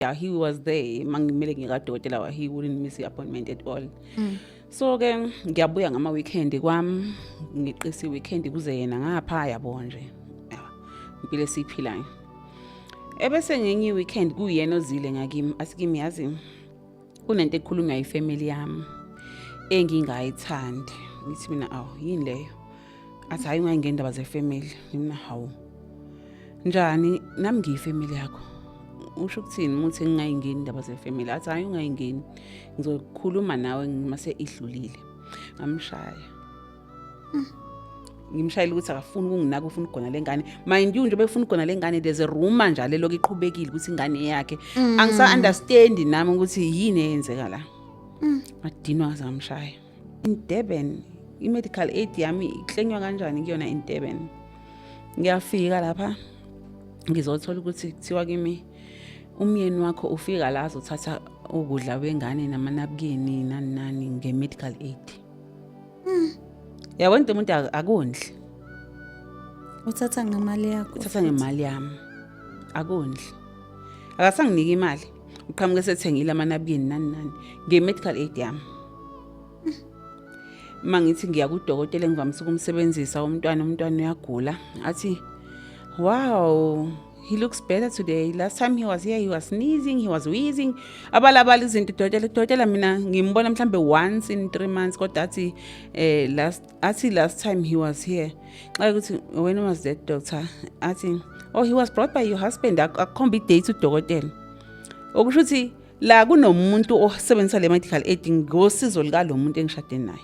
Yeah, he was there mangimele ngikadokotela. He wouldn't miss the appointment at all. So ke ngiyabuya ngama weekend kwami, ngiqisa i-weekend kuze yena ngapha, yabo nje. Ya, impilo esiyiphilayo. Ebese ngenye i-weekend kuyena ozile ngakimi, athi kimi, "Yazi kunento ekhulunywa ifamily yami engingayithandi." Ngithi mina, "Awu, yini leyo?" Athi, "Hayi, ungayingeni indaba zefamily." Mina, "Hawu, njani? Nami ngiyifamily yakho, usho ukuthini uma uthi ngingayingeni indaba zefamily?" Athi, "Hayi, ungayingeni, ngizokhuluma nawe mase idlulile." Ngamshaya, ngimshayela ukuthi akafuni ukunginaka, ufuna ukugona le ngane. Mind you nje, befuna ukugona le ngane, there's a rumor njalo elokhu iqhubekile ukuthi ingane yakhe. Angisa-understand nami ukuthi yini eyenzeka la. Ngadinwa, ngaze ngamshaya. In Durban, i-medical aid yami iklenywa kanjani kuyona in Durban? Ngiyafika lapha, ngizothola ukuthi kuthiwa kimi umyeni wakho ufika la azothatha ukudla kwengane namanabukeni, nani nani, nge-medical aid. Yabona into, umuntu akondli. Uthatha ngemali yakho. Uthatha ngemali yami, akondli, akasanginiki imali. Uqhamuke sethengile amanabukeni, nani nani, nge-medical aid yami. Uma ngithi ngiya kudokotela engivamise ukumsebenzisa umntwana, umntwana uyagula, athi, "Wow, he looks better today. Last time he was here he was sneezing, he was wheezing." Abalabala izinto dokotela. Dokotela mina ngimbona mhlambe once in 3 months, kodwa athi last, athi last time he was here, xa ukuthi, "When was that, doctor?" Athi, "Oh, he was brought by your husband." Akukhomba idate udokotela, okusho ukuthi la kunomuntu osebenzisa le medical aid ngosizo likalo muntu engishade naye.